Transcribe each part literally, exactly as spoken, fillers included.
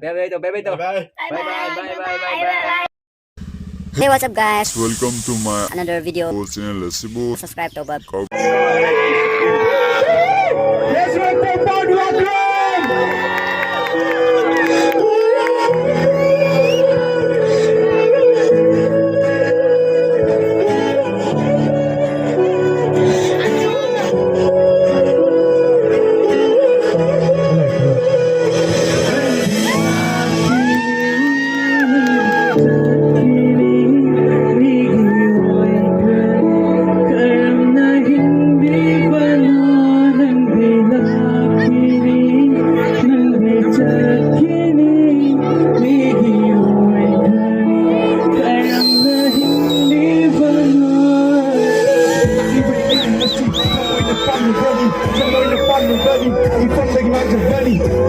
Bye bye ꯇꯧ, bye bye ꯇꯧ꯫ Bye bye. Bye bye, bye bye, bye bye. Hey, what's up, guys? Welcome to my another video channel ꯑꯁꯤꯕꯨ subscribe ꯇꯧꯕ꯫ Let's welcome Paul Lacroix!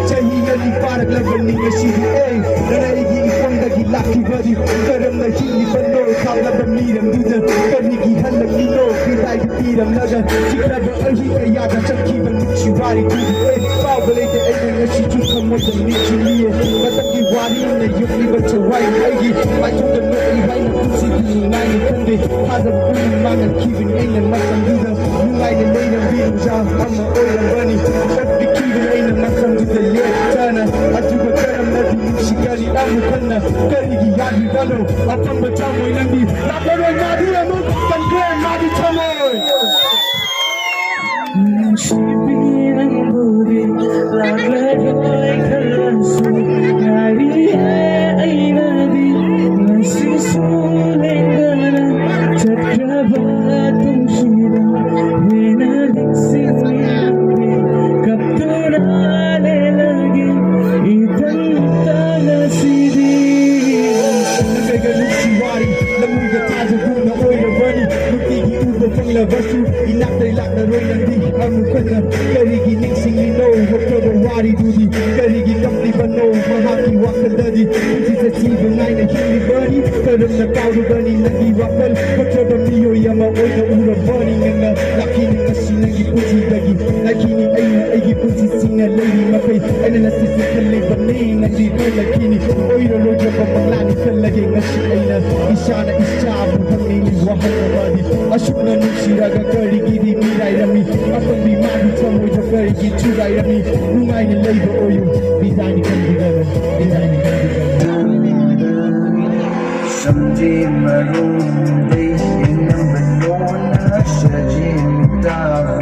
ꯆꯍꯤ ꯑꯅꯤ ꯐꯥꯔꯛꯂꯕꯅꯤ ꯉꯁꯤꯗꯤ ꯑꯦ, ꯅꯔꯩꯒꯤ ꯏꯐꯝꯗꯒꯤ ꯂꯥꯛꯈꯤꯕꯅꯤ꯫ ꯀꯔꯝꯅ ꯍꯤꯡꯂꯤꯕꯅꯣ ꯈꯥꯡꯂꯕ ꯃꯤꯔꯝꯗꯨꯗ? ꯀꯔꯤꯒꯤ ꯍꯜꯂꯛꯂꯤꯅꯣ ꯈꯨꯗꯥꯏꯗ ꯄꯤꯔꯝꯂꯒ? ꯆꯤꯛꯂꯕ ꯑꯍꯤꯡ ꯀꯌꯥꯗ ꯆꯠꯈꯤꯕ ꯅꯨꯡꯁꯤ ꯋꯥꯔꯤꯗꯨꯗꯤ ꯑꯦ, ꯀꯥꯎꯕ ꯂꯩꯇꯦ ꯑꯩꯅ ꯉꯁꯤꯁꯨ ꯊꯃꯣꯏꯗ ꯃꯦꯠꯁꯤꯜꯂꯤ꯫ ꯃꯇꯝꯒꯤ ꯋꯥꯔꯤꯅ ꯌꯣꯛꯂꯤꯕ ꯊꯋꯥꯏ ꯑꯩꯒꯤ ꯃꯥꯏꯊꯣꯡꯗ ꯅꯣꯛꯂꯤ ꯍꯥꯏꯅ ꯄꯨꯟꯁꯤꯗꯤ ꯅꯨꯡꯉꯥꯏꯅ ꯈꯟꯗꯦ꯫ ꯊꯥꯖꯕ ꯄꯨꯝꯅꯃꯛ ꯃꯥꯡꯍꯟꯈꯤꯕꯅꯤ ꯑꯩꯅ ꯃꯇꯝꯗꯨꯗ꯫ ꯅꯨꯡꯉꯥꯏꯅ ꯂꯩꯔꯝꯕꯤ ꯅꯨꯡꯖꯥ ꯑꯃ ꯑꯣꯏꯔꯝꯕꯅꯤ꯫ ꯑꯣꯠꯄꯤꯈꯤꯕꯅꯤ ꯑꯩꯅ ꯃꯇꯝꯗꯨꯗ ꯂꯦꯞꯇꯅ꯫ ꯑꯗꯨꯒ ꯀꯔꯝꯅꯗꯤ ꯅꯨꯡꯁꯤꯒꯅꯤ ꯑꯃꯨꯛ ꯍꯟꯅ? ꯀꯔꯤꯒꯤ ꯌꯥꯗ꯭ꯔꯤꯕꯅꯣ? ꯑꯄꯪꯕ ꯊꯃꯣꯏ ꯅꯪꯗꯤ ꯂꯥꯛꯂꯔꯣꯏ ꯃꯥꯗꯤ ꯑꯃꯨꯛ ꯀꯟꯈ꯭ꯔꯦ ꯃꯥꯒꯤ ꯊꯃꯣꯏ꯫ ꯅꯨꯡꯁꯤꯕꯤ ꯅꯪꯕꯨꯗꯤ ꯂꯥꯛꯂꯔꯣꯏ ꯈꯜꯂꯁꯨ ꯉꯥꯏꯔꯤꯌꯦ ꯑꯩꯅꯗꯤ ꯉꯁꯤꯁꯨ ꯂꯦꯡꯗꯅ ꯆꯠꯈ꯭ꯔꯕ ꯇꯨꯡꯁꯤꯗ ꯍꯦꯟꯅ ꯅꯤꯡꯁꯤꯡꯂꯤ ꯀꯞꯇꯨꯅ ꯂꯦꯜꯂꯒꯦ ꯏꯊꯟꯇ ꯉꯁꯤꯗꯤ꯫ ꯅꯪꯒ ꯅꯨꯡꯁꯤ ꯋꯥꯔꯤ ꯂꯃꯨꯒ ꯊꯥꯖꯒꯨꯝꯅ ꯑꯣꯏꯔꯕꯅꯤ ꯅꯨꯡꯇꯤꯒꯤ ꯎꯕ ꯐꯪꯂꯕꯁꯨ ꯏꯅꯥꯛꯇ ꯂꯥꯛꯂꯔꯣꯏ ꯅꯪꯗꯤ ꯑꯃꯨꯛ ꯍꯟꯅ꯫ ꯀꯔꯤꯒꯤ ꯅꯤꯡꯁꯤꯡꯂꯤꯅꯣ ꯍꯧꯈ꯭ꯔꯕ ꯋꯥꯔꯤꯗꯨꯗꯤ? ꯀꯔꯤꯒꯤ ꯀꯞꯂꯤꯕꯅꯣ ꯃꯍꯥꯛꯀꯤ ꯋꯥꯈꯜꯗꯗꯤ? ꯄꯨꯟꯁꯤꯁꯦ ꯁꯤꯕ ꯉꯥꯏꯅ ꯍꯤꯡꯂꯤꯕꯅꯤ ꯀꯔꯝꯅ ꯀꯥꯎꯔꯨꯕꯅꯤ ꯅꯪꯒꯤ ꯋꯥꯈꯜ? ꯍꯧꯈ꯭ꯔꯕ ꯃꯤꯑꯣꯏ ꯑꯃ ꯑꯣꯏꯅ ꯎꯔꯕꯅꯤ ꯅꯪꯅ꯫ ꯂꯥꯛꯈꯤꯅꯤ ꯉꯁꯤ ꯅꯪꯒꯤ ꯄꯨꯟꯁꯤꯗꯒꯤ ꯂꯥꯛꯈꯤꯅꯤ ꯑꯩꯅ ꯑꯩꯒꯤ ꯄꯨꯟꯁꯤꯁꯤꯡꯅ ꯂꯩꯔꯤ ꯃꯈꯩ ꯑꯩꯅ ꯅꯁꯤꯁꯨ ꯈꯜꯂꯤꯕꯅꯤ꯫ ꯅꯪꯗꯤ ꯈꯜꯂꯛꯈꯤꯅꯤ, ꯑꯣꯏꯔꯔꯣꯏꯗꯕ ꯃꯪꯂꯥꯟꯅꯤ ꯈꯜꯂꯒꯦ ꯉꯁꯤ ꯑꯩꯅ꯫ ꯏꯁꯥꯅ ꯏꯁꯥꯕꯨ ꯍꯪꯅꯤꯡꯉꯤ ꯋꯥꯍꯪ ꯑꯃꯗꯤ, ꯑꯁꯨꯛꯅ ꯅꯨꯡꯁꯤꯔꯒ ꯀꯔꯤꯒꯤꯗꯤ ꯃꯤꯔꯥꯏꯔꯝꯃꯤ? ꯑꯄꯪꯕꯤ ꯃꯥꯒꯤ ꯊꯃꯣꯏꯗ ꯀꯔꯤꯒꯤ ꯊꯨꯒꯥꯏꯔꯝꯃꯤ? ꯅꯨꯡꯉꯥꯏꯅ ꯂꯩꯕ ꯑꯣꯏꯌꯨ, ꯕꯤꯗꯥꯏꯅꯤ ꯈꯟꯕꯤꯒꯅꯨ, ꯕꯤꯗꯥꯏꯅꯤ ꯈꯟꯕꯤꯒꯅꯨ꯫ ꯁꯝꯖꯤ ꯃꯔꯨꯝꯗꯩ ꯌꯦꯡꯂꯝꯕ ꯂꯣꯟꯅ ꯁꯖꯤ ꯃꯤꯇꯥꯕꯨ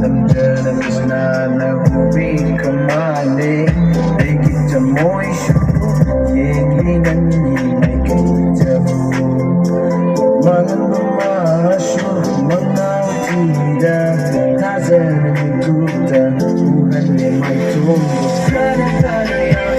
ꯅꯝꯖꯅ ꯀ꯭ꯔꯤꯁꯅꯅ ꯎꯕꯤ ꯀꯃꯥꯅꯦ꯫ ꯑꯩꯒꯤ ꯊꯃꯣꯏꯁꯨ ꯌꯦꯡꯂꯤ ꯅꯪꯒꯤ ꯃꯥꯏꯀꯩꯗꯕꯨ꯫ ꯃꯥꯂꯪꯕ ꯃꯥꯁꯨ ꯃꯉꯥꯎ ꯊꯤꯗ ꯊꯥꯖꯔ ꯃꯤꯀꯨꯞꯇ ꯎꯍꯜꯂꯦ ꯃꯥꯏꯊꯣꯡꯗꯨ꯫ ꯈꯔ ꯈꯔ ꯌꯥꯝ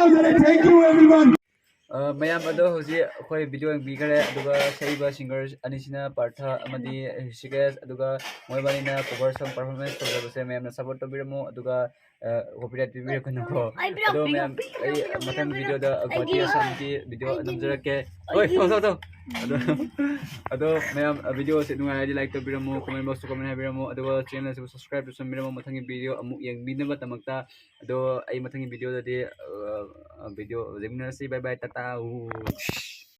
Thank you, everyone. ꯑ, ꯃꯌꯥꯝ ꯑꯗꯣ ꯍꯧꯖꯤꯛ ꯑꯩꯈꯣꯏ ꯚꯤꯗꯤꯑꯣ ꯌꯦꯡꯕꯤꯈ꯭ꯔꯦ꯫ ꯑꯗꯨꯒ ꯁꯛꯏꯕ ꯁꯤꯡꯒꯔ ꯑꯅꯤꯁꯤꯅ ꯄꯥꯔꯊ ꯑꯃꯗꯤ ꯍ꯭ꯔꯤꯁꯤꯀꯦꯁ꯫ ꯑꯗꯨꯒ ꯃꯣꯏꯕꯥꯅꯤꯅ ꯀꯣꯚꯔ ꯁꯣꯡ ꯄꯔꯐꯣꯔꯃꯦꯟꯁ ꯇꯧꯖꯕꯁꯦ ꯃꯌꯥꯝꯅ ꯁꯞꯄꯣꯔꯠ ꯇꯧꯕꯤꯔꯝꯃꯣ꯫ ꯑꯗꯨꯒ ꯀꯣꯄꯤꯔꯥꯏꯠ ꯄꯤꯕꯤꯔꯛꯀꯅꯨꯀꯣ꯫ ꯑꯩ ꯄꯤꯔꯝ- ꯑꯗꯣ ꯄꯤꯔꯝ- ꯃꯌꯥꯝ ꯄꯤꯔꯝ- ꯑꯩ ꯄꯤꯔꯝ- ꯃꯊꯪ ꯄꯤꯔꯝ- ꯚꯤꯗꯤꯑꯣꯗ ꯒꯨꯍꯥꯇꯤ ꯑꯩꯒꯤ- ꯑꯁꯥꯝꯒꯤ ꯚꯤꯗꯤꯑꯣ ꯑꯩꯒꯤ- ꯅꯝꯖꯔꯛꯀꯦ꯫ ꯍꯣꯏ, ꯊꯣꯛꯑꯣ, ꯊꯣꯛꯑꯣ, ꯊꯣꯛꯑꯣ꯫ ꯑꯗꯣ ꯑꯗꯣ ꯃꯌꯥꯝ ꯚꯤꯗꯤꯑꯣꯁꯦ ꯅꯨꯡꯉꯥꯏꯔꯗꯤ ꯂꯥꯏꯛ ꯇꯧꯕꯤꯔꯝꯃꯣ, ꯀꯣꯃꯦꯟ ꯕꯣꯛꯁꯇ ꯀꯣꯃꯦꯟ ꯍꯥꯏꯕꯤꯔꯝꯃꯣ, ꯑꯗꯨꯒ ꯆꯦꯅꯦꯜꯁꯤꯕꯨ ꯁꯕꯁꯀ꯭ꯔꯥꯏꯕ ꯇꯧꯁꯟꯕꯤꯔꯝꯃꯣ꯫ ꯃꯊꯪꯒꯤ ꯚꯤꯗꯤꯑꯣ ꯑꯃꯨꯛ ꯌꯦꯡꯕꯤꯅꯕꯗꯃꯛꯇ꯫ ꯑꯗꯣ ꯑꯩ ꯃꯊꯪꯒꯤ ꯚꯤꯗꯤꯑꯣꯗꯗꯤ ꯚꯤꯗꯤꯑꯣ ꯌꯦꯡꯃꯤꯟꯅꯔꯁꯤ꯫ ꯕꯥꯏ ꯕꯥꯏ, ꯇꯥꯇꯥ꯫